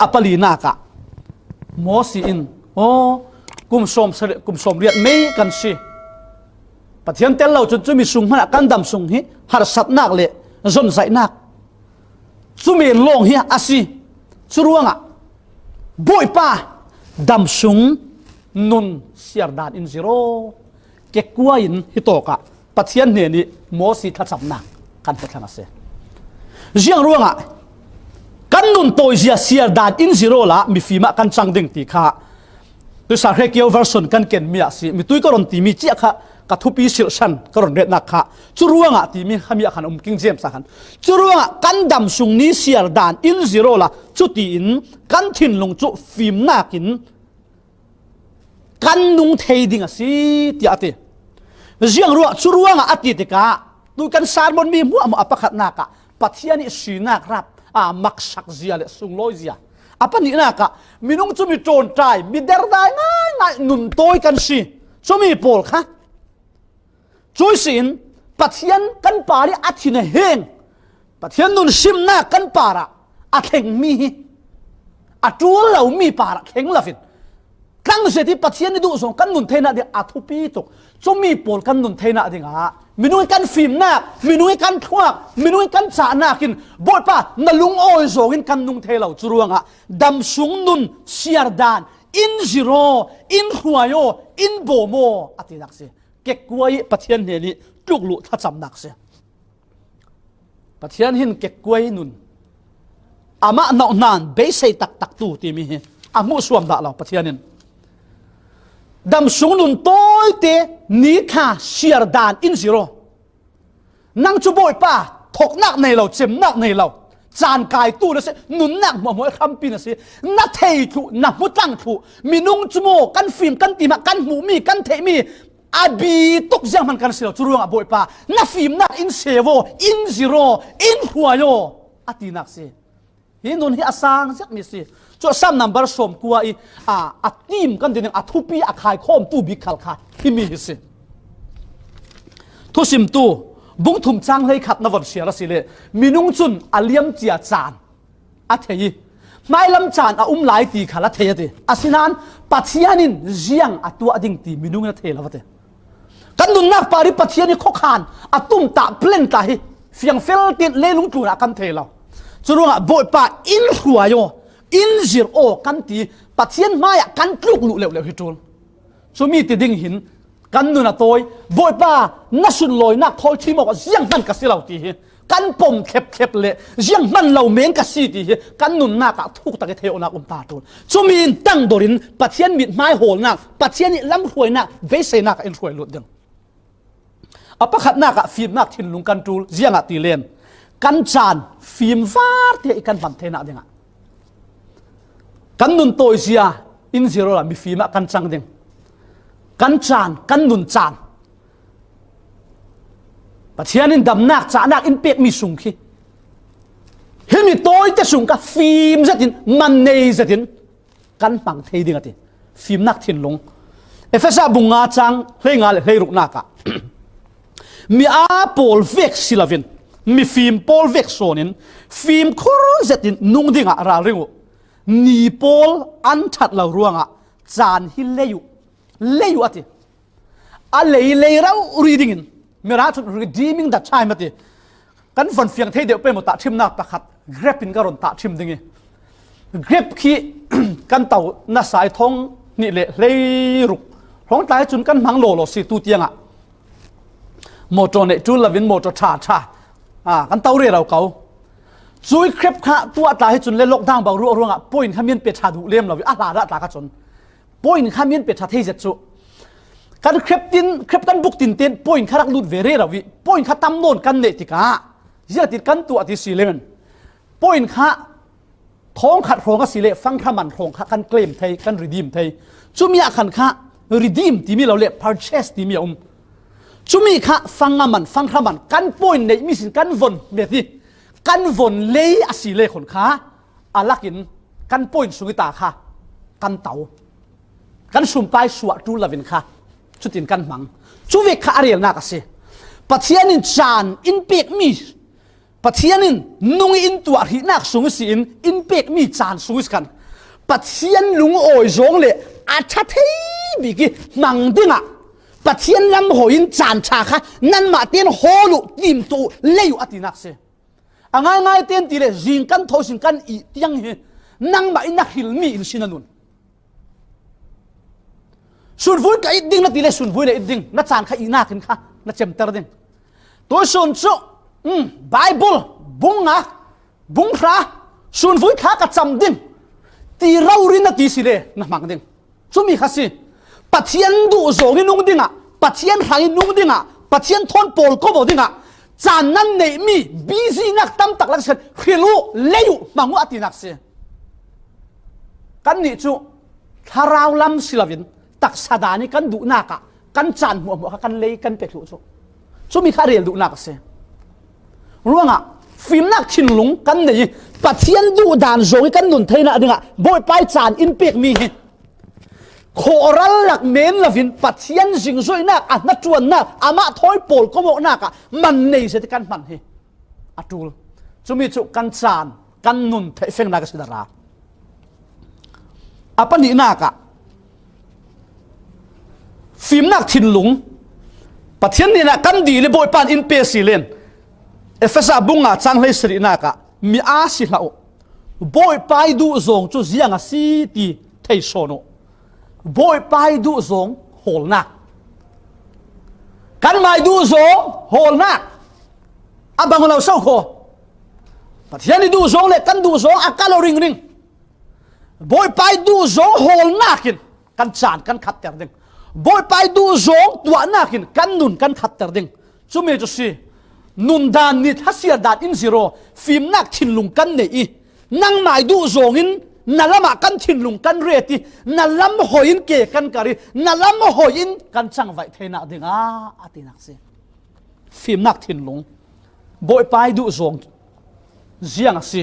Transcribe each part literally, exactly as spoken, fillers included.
A palinak ah Mosi in, aw, kum sawm sari-, kum sawm riat mei kan si. Pathian tel lo cun cumi sung hmanah kan dam sung hi harsatnak le zonzaihnak, cumi lawng hi a si. Curuangah Bawipa, dam sung nun siar dan in zir aw. Kekua in hi tawkah Pathian hnenih Mosi thlacamnak kan hmu thlang a si. Ziang ruangah kan nun tawizia siar dan in zir awla mifim ah kan cang ding ti kha Tuisa Hrekio version kan ken mi ah si, mi tui ka ron timi ciah kha ka thupi silhsan ka ron retnak kha, curuangah timi khami ah khan um King James ah khan. Curuangah kan dam sung ni siar dan in zir awla cutiin kan thinlung cu fimnak in kan nung thei ding a si, tiah a ti. Ziang ruah, curuangah a ti tikah tu kan sermon mi hmuahhmuah a pakhatnak ah Pathian ih sinak rap a maksak zia le sunglawi zia. A pahnihnak ah minung cu mi ṭawnṭai, mi derdai ngaingai nun tawi kan si. Cumi pawl kha cui sin Pathian kan par ih a thin a heng, Pathian nun simnak kan parah a thlengmi hi a ṭul lomi parah thleng lo in, tlang zet ih Pathian ih duh zong kan nun theinak ding a thupi tuk. Cumi pawl kan nun theinak dingah minung ih kan fimnak, minung ih kan thluak, minung ih kan cahnak in Bawipa na lungawi zawng in kan nung thei lo. Curuangah dam sung nun siar dan in zir aw, in hruai aw, in bawm aw a tinak si. Kekua ih Pathian hnenih tlukluh thlacamnak si. Pathian hin kekua ih nun, amah nauh hnan beisei taktak tu timi hi a hmuhsuam dah lo. Pathian in dam sung nun tawite ni thla siar dan in zir aw. Nang cu Bawipa, thoknak nei lo, cemnak nei lo, caan kaitu na si, nunnak hmuahhmuah ih hrampi na si, na thei thluh, na hmu tlang thluh, minung cu maw kan fim kan ti hmanh, kan hmuhmi, kan theihmi a bi tuk zianghman kan si lo. Curuangah Bawipa, na fimnak in seu aw, in zir aw, in hruai aw a tinak si. Hi nun hi a sang ziakmi si. Cu Sam number sawmkua ih, a, a tim kan ti ding, a thupi a khaikhawmtu bik khal kha himi hi si. Thusimtu bung thum cang hleikhat na von siar a si le, minung cun a liamcia caan a thei ih, hmailam caan a um lai ti khal a thei a ti. Asinain Pathian in ziang a tuah ding ti minung in a thei lo a ti. Kan nunnak par ih Pathian ih khuakhan a tumtah, plan tah hi fiangfel tin leilung tlunah kan thei lo. Curuangah Bawipa, in hruai aw, in zir aw kan ti, Pathian hmaiah kan tluk luh leuhleuh hi ṭul. Cumi ti ding hin kan nun a tawi, Bawipa, na sunlawinak thawi ṭhim awk zianghman ka si lo ti hi kan pom thlepthlep le zianghman lo men ka si ti hi kan nunnak ah thuktak ih theih awknak um ta ṭul. Cumi in tangdor in Pathian mithmai hawlnak, Pathian ih lamhruainak beiseinak ah in hruai lut ding. A pakhatnak ah fimnak thinlung kan ṭul, ziangah ti len kan caan fim varte ih kan hman theinak dingah kan nun tawizia in zir awla mifim ah kan cang ding. Kan caan, kan nun caan, Pathian in damnak, cahnak in pekmi sung khi himi tawite sung kha fim zetin, man nei zetin kan hmang thei ding a ti. Fimnak thinlung. Efesa bung nga cang hleinga le hleiruknak ah mi aa pawl vek si loin mifim pawl vek sawnin fimkhur zetin nung dingah ralring uh. Ni pawl an ṭhat lo ruangah caan hi lei uh, lei uh a ti. A lei lei rori dingin, Mira cun redeeming the time a ti. Kan von fiang thei deuh pei maw tahṭhimnak pakhat, grep in ka ron tahṭhim ding ih, grep khi kan to nasa ih thong hnih le hleiruk hrawngtlai cun kan hmang lawlaw si. Tu tiangah motor neih ṭul loin motor ṭha ṭha, aa, kan to rero ko. Cui grep kha tuah tla hi cun le lockdown bang ruah ruangah point kha mian pe ṭha duh lem lo ih a hla dah tla kha cun point kha mian pe ṭha thei zet cu. Kan grep tin, grep kan buk tinten point kha rak lut ve rero ih point kha tam nawn kan neih tikah ziangtin kan tuah ti si len, point kha thawngkhat hrawng a si le fanghra man hrawng kha kan claim thei, kan redeem thei. Cumi ah khan kha redeem timi lo le purchase timi a um. Cumi kha fang a man, fanghra man kan point neihmi sin kan von met ih kan von lei a si le khun kha a lakin kan point sung ih ta kha kan to, kan sumpai suah ṭul loin kha cutin kan hmang. Cuvek kha a relnak a si. Pathian in caan in pekmi Pathian in nung i in tuah hrihnak sung ihsin in pekmi caan sung ihsi khan Pathian lungawi zawng le a ṭha thei bik i hmang dingah Pathian lam hawi in caan ṭha kha nanmah tein hawl uh, timtuah uh, lei uh a tinak si. A ngaingai tein ti le zing kan tho sin kan ih tiang hi nangmah in na hrilmi in si na nun. Sunvui ka it ding na ti le sunvui na it ding, na caan kha ihnak in kha na cemter ding. Tuisun cu, um, Baibal bung nga, bung hra, sunvui thla ka cam ding ti rori na ti si le na hmang ding. Cumi kha si. Pathian duh zawng i nung dingah, Pathian hrang i nung dingah, Pathian thawn pawl ko bo dingah caan nan neihmi busy nak tam tak lak si khan hril uh, lei uh, hmang uh a tinak si. Kannih cu thlarau lam si loin taksa dan i kan duhnak ah kan caan hmuahhmuah kha kan lei kan pe thluh cu, cumi kha rel duhnak a si. Ruangah fimnak thinlung kan nei i Pathian duh dan zawng i kan nun theinak dingah Bawipa i caan in pekmi hi khawhral lak men loin Pathian zingzoinak, a hnaṭuannak, amah thawi pawl ko awknak ah man nei zet i kan hman hi a ṭul. Cumi cu kan caan, kan nun theihfengnak a si dara. A pahnihnak ah fimnak thinlung Pathian hnenah kan dil i Bawipa in in pe si len, Efesa bung nga cang hleisarihnak ah mi aa si hlah uh. Bawipa i duh zawng cu ziang a si ti thei sawn uh. Bawipa i duh zawng hawlnak. Kanmah i duh zawng hawlnak. A bang lo so kho. Pathian i duh zawng le kan duh zawng a kal lo ringring. Bawipa i duh zawng hawlnak in kan caan kan khatter ding. Bawipa i duh zawng tuahnak in kan nun kan khatter ding. Cumi cu si, nundan ni thlasiar dan in zir aw, fimnak thinlung kan nei i, nangmah i duh zawng in na lamah kan thinlung kan ret i, na lam hawi in ke kan kar i, na lam hawi in kan cangvaih theinak dingah a tinak si. Fimnak thinlung, Bawipa i duh zawng ziang a si.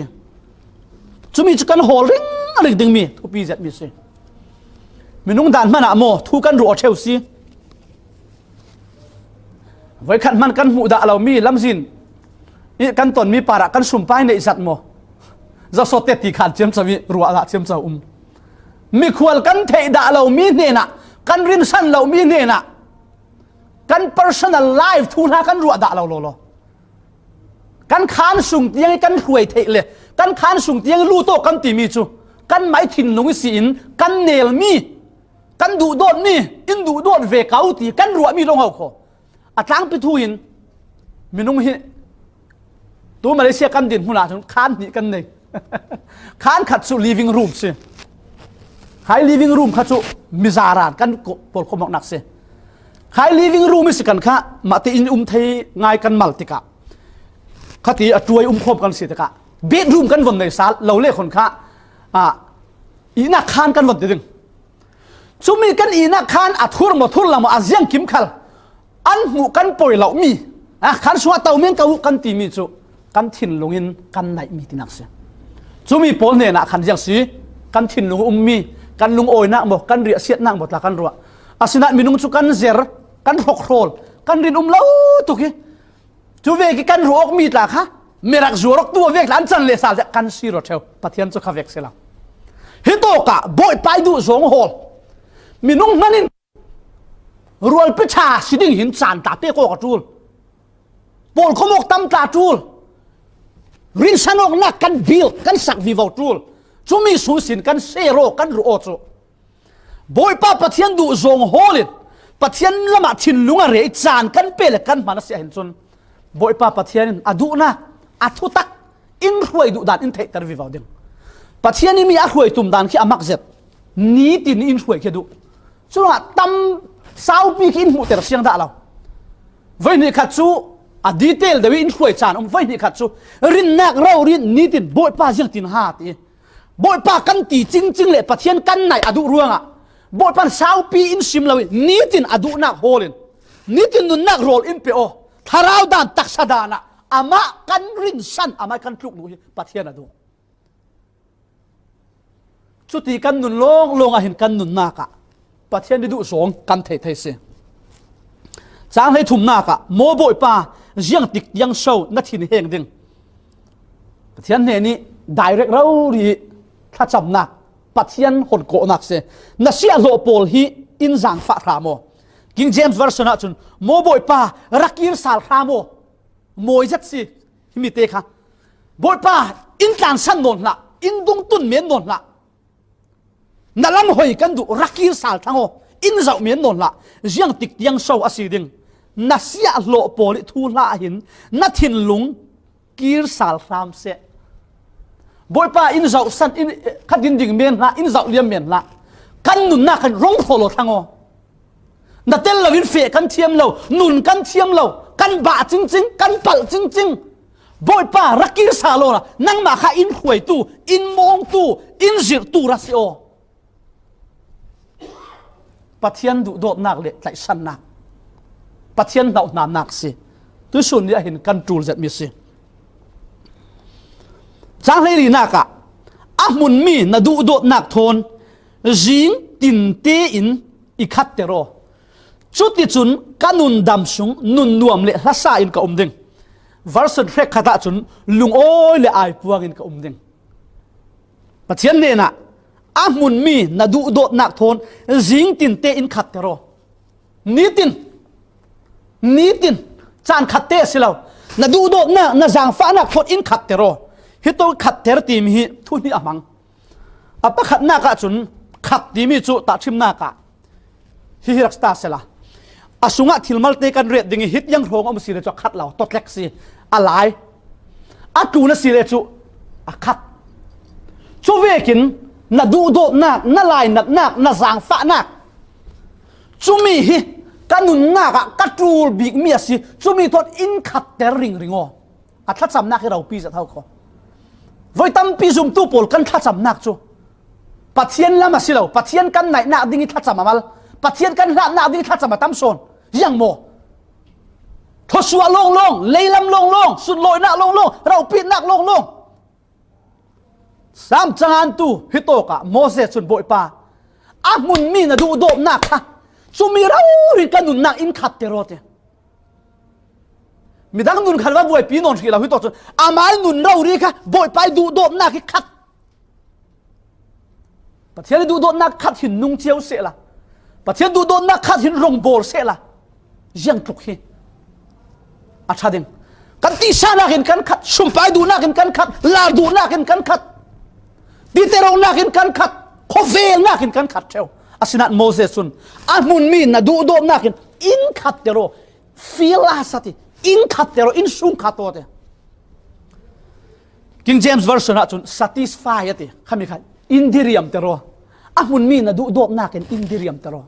Cumi cu kan hawl ringring dingmi thupi zetmi si. Minung dan hmanah maw thu kan ruah aw ṭheu si. Voikhat hman kan hmuh dah lomi lamzin i kan tonmi parah kan sumpai neih zat maw? Zasawt te ti khan ciamco i ruah dah ciamco um. Mikhual kan theih dah lomi hnenah, kan rinsan lomi hnenah, kan personal life thu hna kan ruah dah lo lawlaw. Kan khaan sung tiang i kan hruai theih le kan khaan sung tiang i lut aw kan timi cu kanmah i thinlung ihsin kan nelmi, kan duhdawtmi, in duhdawt ve ko ti kan ruahmi lawng ho kho. A tlangpi thu in minung hi tu Malaysia kan din hmun ahcun khaan hnih kan nei. Khaan khat cu living room si. Khai living room kha cu mizaran kan ko-, pawl khawmawknak si. Khai living room i si kan kha mah ti in um thei ngai kan mal tikah, khati a tuai um khawm kan si tikah bedroom kan von nei sal lo le khon kha, ah, ihnak khaan kan von ti ding. Cumi kan ihnak khaan a thur maw thur lam a ziang kim khal an hmuh kan poi lomi, a khan sungah to men ka uh kan timi cu kan thinlung in kan naihmi tinak si. Cumi pawl hnenah khan ziang si, kan thinlung ummi, kan lungawinak maw, kan riahsiatnak maw tla kan ruah. Asinain minung cu kan zer, kan hrokhrawl, kan rin um lo tuk i, cu vek i kan ruah awkmi tla kha mirak zuar awk tu a vek tla an can le sal kan si rawh ṭheu. Pathian cu kha vek si lo. Hitawkah Bawipa i duh zawng hawl. Minung hman in rualpi ṭha si ding hin caan tla pek awk a ṭul. Pawl khawmawk tam tla ṭul. Rinsan awknak kan bil kan sak vivo ṭul. Cumi sung sin kan ser aw, kan ruah aw cu. Bawipa Pathian duh zawng hawl in Pathian lamah thinlung a re i caan kan pe le kan hman a si ahhin cun Bawipa Pathian in a duhnak, a thutak in hruai duh dan in theihter vivo ding. Pathian i mi a hruai tum dan khi a mak zet. Nitin in hruai khi a duh. Curuangah tam saupi khi in hmuhter siang dah lo. Voi hnih khat cu a detail deuh i in hruai caan um. Voi hnih khat cu rinnak rori in nitin Bawipa ziangtin ha ti. Bawipa kan ti cingcing le Pathian kan naih a duh ruangah Bawipa in saupi in sim lo i nitin a duhnak hawl in nitin nunnak rawl in pe aw. Thlarau dan taksa dan ah amah kan rinsan, amah kan tluk duh hi Pathian a duh. Cuti kan nun lawnglawng ah hin kan nunnak ah Pathian i duh zawng kan thei thei si. Cang hlei thumnak ah, maw Bawipa, ziangtik tiang so na thinheng ding? Pathian hnenih direct rori thlacamnak, Pathian honkawhnak si. Na siahhlawh pawl hi in zangfah hram aw. King James Version ahcun, maw Bawipa, ra kir sal hram aw. Mawi zet si himi te kha. Bawipa, in tlansan nawn hlah, in dungtun men nawn hlah. Na lam hoi kan duh, ra kir sal thlang aw, in zoh men nawn hlah, ziang tik tiang so a si ding. Na siahhlawh pawl i thuhla ah hin na thinlung kir sal hram seh. Bawipa, in zohsan, in, kha din ding men hlah, in zoh liam men hlah. Kan nunnak kan rong hrawl aw thlang aw. Na tel lo in feh kan thiam lo, nun kan thiam lo, kan bah cingcing, kan palh cingcing. Bawipa, ra kir sal aw, nangmah kha in hruaitu, in mawngtu, in zirhtu ra si aw. Pathian duhdawtnak le tlaihsannak, Pathian hnauhnannak si. Tuisun ni ah hin kan ṭul zetmi si. Cang hleilinak ah, a hmunmi na duhdawtnak thawn zing tinte in i khatter aw. Cuticun ka nundam sung nunnuam le hlasa in ka um ding. Version hrekkhat ahcun lungawi le aipuang in ka um ding. Pathian hnenah a hmunmi na duhdawtnak thawn zing tinte in khatter aw. Nitin, nitin, caan khatte a si lo. Na duhdawtnak, na zangfahnak thawn in khatter aw. Hi tawh khatter timi hi thu hnih a hmang. A pakhatnak ahcun khat timi cu tahṭhimnak ah hi hi rak ta sela. A sungah thil malte kan ret ding i hitiang hrawng a um si le cu a khat lo, tawtlek si, a lai. A tlun a si le cu a khat. Cu vekin na duhdawtnak, na lainatnak, na zangfahnak, cumi hi ka nunnak ah ka ṭul bikmi a si, cumi thawn in khatter ringring aw. A thlacamnak hi ropi zet ho kho. Voi tampi zumtu pawl kan thlacamnak cu Pathian lam a si lo, Pathian kan naihnak ding i thlacam a mal, Pathian kan hlatnak ding i thlacam a tam sawn. Ziang maw? Thluasuah lawnglawng, leilam lawnglawng, sunlawinak lawnglawng, ropitnak lawnglawng. Sam cangantu hi tawkah Moses cun, Bawipa, a hmunmi na duhdawtnak kha cumi rori ka nunnak in khatter aw, ti. Midang nun kha va buaipi nawn hrih lo hi tawk cun amai nun rori kha Bawipa i duhdawtnak hi khat. Pathian i duhdawtnak khat hin nung cio sehla, Pathian duhdawtnak khat hin rongbawl sehla, ziang tluk hi a ṭha ding. Kan tihsaknak in kan khat, sumpai duhnak in kan khat, lar duhnak in kan khat, titerongnak in kan khat, khawvelnak in kan khat ṭheu. Asinain Moses cun a hmunmi na duhdawtnak in in khatter aw, feel a sati, in khatter aw, in sung khat aw, ti. King James Version ahcun satisfy a ti. Khami kha in diriamter aw. A hmunmi na duhdawtnak in in diriamter aw.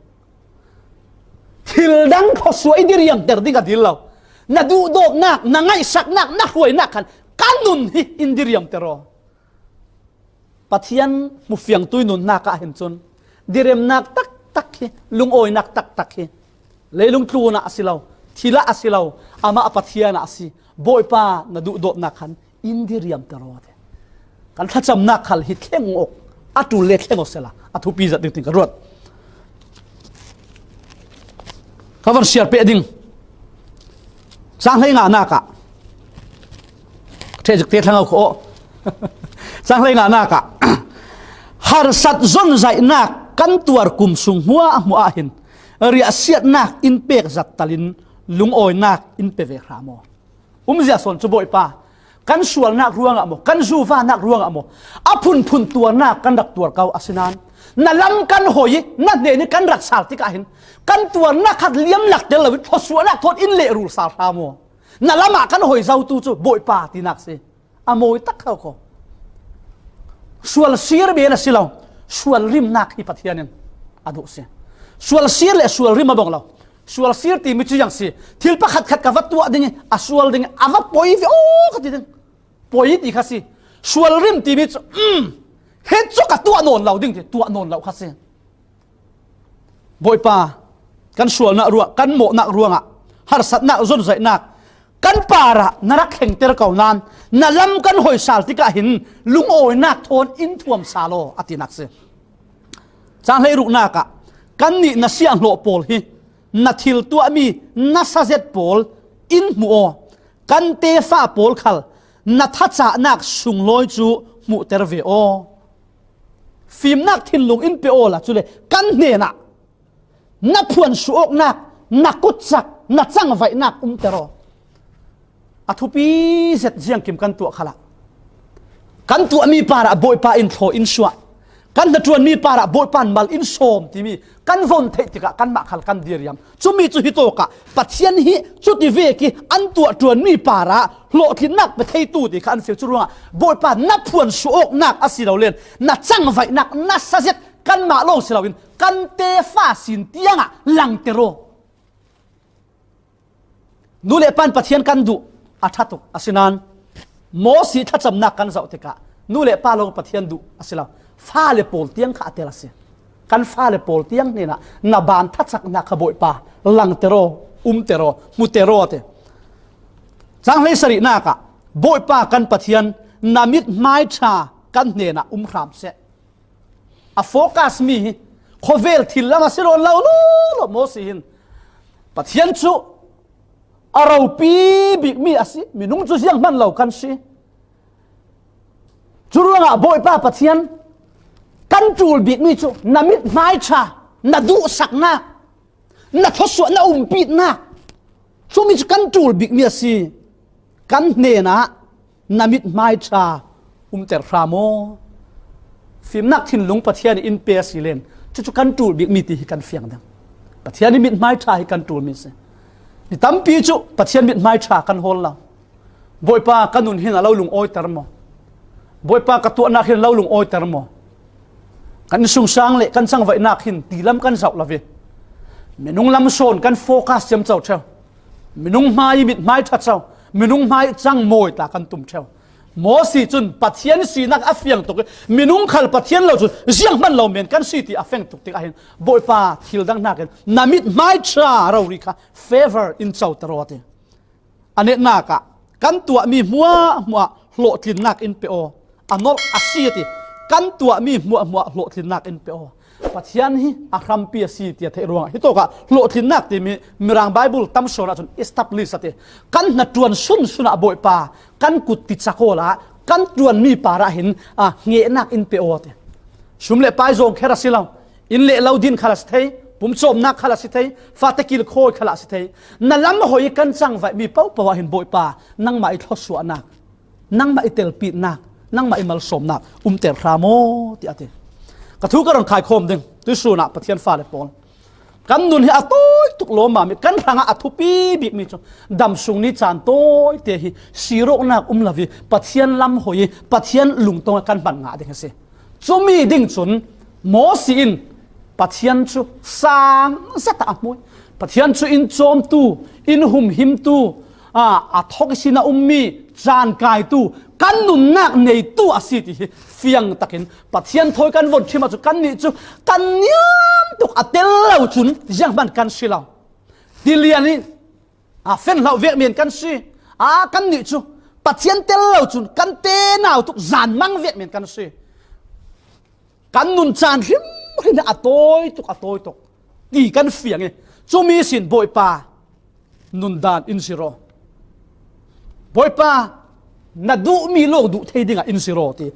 Thil dang thluasuah i diriamter ding a dil lo. Na duhdawtnak, na ngaihsaknak, na hruainak khan ka nun hi in diriamter aw. Pathian hmufiangtu i nunnak ah hin cun diremnak taktak hi, lungawinak taktak hi, leilung tlunah a si lo, thilah a si lo, amah Pathian ah a si. Bawipa, na duhdawtnak khan in diriamter aw, ti. Kan thlacamnak khal hi thleng awk, a ṭul le thleng aw sela, a thupi zat ding tiin ka ruat. Ka van siar peh ding. Cang hleinganak ah, ṭheh zik te thlang aw kho. Cang hleinganak ah, harsat zonzaihnak kan tuar kum sung hmuahhmuah ah hin riahsiatnak in pek zat talin lungawinak in pe ve hram aw. Umzia sawn cu Bawipa, kan sualnak ruangah maw, kan zuvanak ruangah maw, a phunphun tuarnak kan rak tuar ko. Asinain na lam kan hoi i na hnen i kan rak sal tikah hin kan tuarnak khat liam lak tel lo i thluasuahnak thawn in lehrul sal hram aw. Na lamah kan hoi zotu cu Bawipa tinak si. A mawi tak kho kho. Sual sir men a si lo, sual rimnak hi Pathian in a duh si. Sual sir le sual rim a bang lo. Sual sir timi cu ziang si. Thil pakhat khat ka va tuah ding i, a sual ding i, a va poi ve aw ka ti ding. Poi ti kha si. Sual rim timi cu, um, he cu ka tuah nawn lo ding ti, tuah nawn lo kha si. Bawipa, kan sualnak ruang, kan mawhnak ruangah, harsatnak, zonzaihnak kan parah na rak thlengter ko nain, na lam kan hoi sal tikah hin lungawinak thawn in thuam sal aw, a tinak si. Cang hleiruknak ah, kannih na sianghlawh pawl hi na thil tuahmi nasa zet pawl in hmu aw. Kan tefa pawl khal Na thacahnak sunglawi cu hmuhter ve aw. Fimnak thinlung in pe awla, cule kan hnenah na phuan suh awknak, na kutcak, na cangvaihnak umter aw. A thupi zet ziangkim kan tuah khalah kan tuahmi parah Bawipa in thlaw in suah, kan hnaṭuanmi parah Bawipa in mal in sawm timi kan von theih tikah kanmah khal kan diriam. Cumi cu hitawkah Pathian hi cuti vek ih an tuah ṭuanmi parah hlawhtlinnak pe theitu ti kha an fiang. Cu ruangah Bawipa na phuan suh awknak a si lo len na cangvaihnak nasa zet kanmah lawng si loin kan tefa sin tiangah langter aw. Nu le pa in Pathian kan duh a ṭha tuk, asinain Moses thlacamnak kan zoh tikah nu le pa lawng Pathian duh a si lo, fale pawl tiang kha a tel a si. Kan fale pawl tiang hnenah na ban thacaknak kha Bawipa langter aw, umter aw, hmuter aw a ti. Cang hleisarihnak ah Bawipa kan Pathian na mithmai ṭha kan hnenah um hram seh. A focus mi hi khawvel thil lam a si lawn lo, lo, lo, Moses hin Pathian cu a ropi bikmi a si, minung cu zianghman lo kan si. Cu ruangah Bawipa Pathian kan ṭul bikmi cu na mithmai ṭha, na duhsaknak, na thluasuah, na umpitnak, cumi cu kan ṭul bikmi a si. Kan hnenah na mithmai ṭha umter hram aw. Fimnak thinlung Pathian in pe a si len cucu kan ṭul bikmi ti hi kan fiang ding. Pathian ih mithmai ṭha hi kan ṭulmi si. Mi tampi cu Pathian mithmai ṭha kan hawl lo. Bawipa, ka nun hin a lo lungawiter maw? Bawipa, ka tuahnak hin a lo lungawiter maw? Kan innsungsang le kan cangvaihnak hin tilam kan zoh lo ve. Minung lam sawn kan focus ciamco ṭheu. Minung hmai ih mithmai ṭha co, minung hmai ih cangmawi tla kan tum ṭheu. Moses cun Pathian sinak a fiang tuk ih minung khal Pathian lo cun zianghman lo men kan si ti a feng tuk tikah hin Bawipa thil dang hnakin na mithmai ṭha rori kha favor in coter aw a ti. A netnak ah kan tuahmi hmuahhmuah hlawhtlinnak in pe aw. A nolh a si a ti. Kan tuahmi hmuahhmuah hlawhtlinnak in pe aw. Pathian hi a hrampi a si tiah theih ruangah hitawkah hlawhtlinnak timi Mirang Bible tam sawn ahcun establish a ti. Kan hnaṭuan sunsun ah Bawipa kan kut ticak awla kan ṭuanmi parah hin a hnehnak in pe aw a ti. Sum le pai zawng kher a si lo. Inn le lo din khal a si thei, pumcawmnak khal a si thei, fate kilkhawi khal a si thei. Na lam hoi ih kan cangvaihmi pohpoh ah hin Bawipa, nangmah ih thluasuahnak, nangmah ih telpitnak, nangmah ih malsawmnak umter hram aw, tiah a ti. Ka thu ka run khaikhawm ding, tuihsun ah Pathian fale pawl. Kan nun hi a tawi tuk lawmmam ih kan hrangah a thupi bikmi cu damsung ni caan tawite hi sir awknak um lo ih Pathian lam hoi ih Pathian lungtong ah kan hman ngah ding a si. Cumi ding cun Moses in Pathian cu sang zet ah a hmu ih Pathian cu in cawmtu, in humhimtu, aa, a thawk ihsin a ummi caankaitu, kan nunnak neitu a si ti hi fiang takin Pathian thawi kan von ṭhim ahcun kannih cu kan niam tuk a tel lo cun zianghman kan si lo. Tilian in, aa, fenhloh vek men kan si. Aa, kannih cu Pathian tel lo cun kan tenau tuk zanmang vek men kan si. Kan nun caan hrimhrim a tawi tuk, a tawi tuk ti kan fiang ih cumi sin Bawipa nundan in zir aw. Bawipa, na duhmi lawng duh thei dingah in zir aw ti.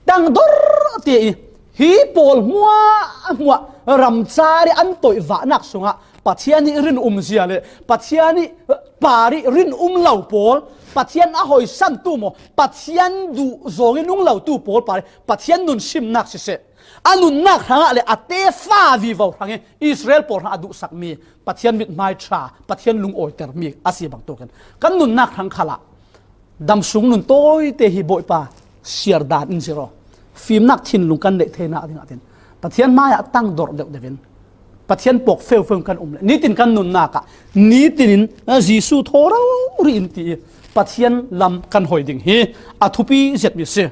Tangdor te ih hi pawl hmuahhmuah ramcar ih an toih vahnak sungah Pathian ih rinum zia le Pathian ih par ih rinum lo pawl, Pathian a hoisantu maw, Pathian duh zawng ih nung lotu pawl par ih Pathian nun simnak siseh, a nunnak hrangah le a tefa vivo hrangih Israel pawl hrang a duhsakmi Pathian mithmai ṭha, Pathian lungawitermi a si bangtukin kan nunnak hrang khalah damsung nun tawite hi Bawipa siar dan in zir aw. Fimnak thinlung kan neih theinak dingah tin Pathian hmaiah tangdor deuhdeuh in Pathian pawk feufeu in kan um le nitin kan nunnak ah nitin in Jesuh thaw rori in ti ih Pathian lam kan hoi ding hi a thupi zetmi si.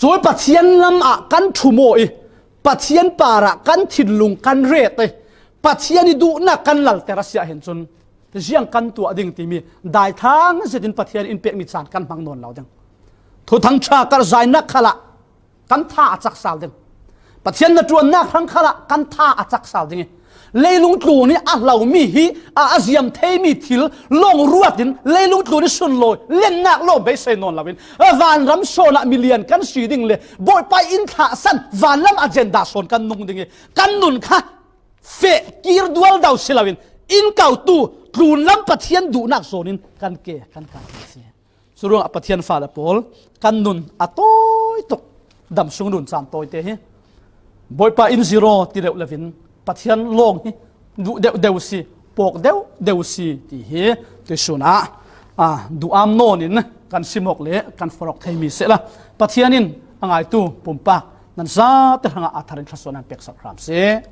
Cui Pathian lam ah kan ṭhum aw ih Pathian parah kan thinlung kan ret ih Pathian ih duhnak kan lalter a si ahhin cun ziang kan tuah ding timi daithlang zetin Pathian in pekmi caan kan hmang nawn lo ding. Thuthang ṭha karhzainak khalah kan tha a cak sal ding. Pathian hnaṭuannak hrang khalah kan tha a cak sal ding ih Leilung tlun hi a hlau mi hi, a, a ziam thei mi thil lawng ruat in leilung tlun hi sunlawi lennak lawng beisei nawn lo in, a, vanram sawn ah milian kan si ding le Bawipa in thlahsan vanlam agenda sawn kan nung ding hi. Kan nun kha feh kir dual dau si lo in, in kautu tlun lam Pathian duhnak sawn in kan ke, kan kal si. Curuangah Pathian fale pawl, kan nun a tawi tuk, dam sung nun caan tawite hi Bawipa in zero ti deuh lo in, Pathian lawng hi duh deuh deuh si, pawk deuh deuh si ti hi tuisun ah, a, duam nawn in kan simawk le kan forok thei mi sehla, Pathian in a ngaitu pumpak nan zate hrangah a thar in thluasuah nan peksak hram seh.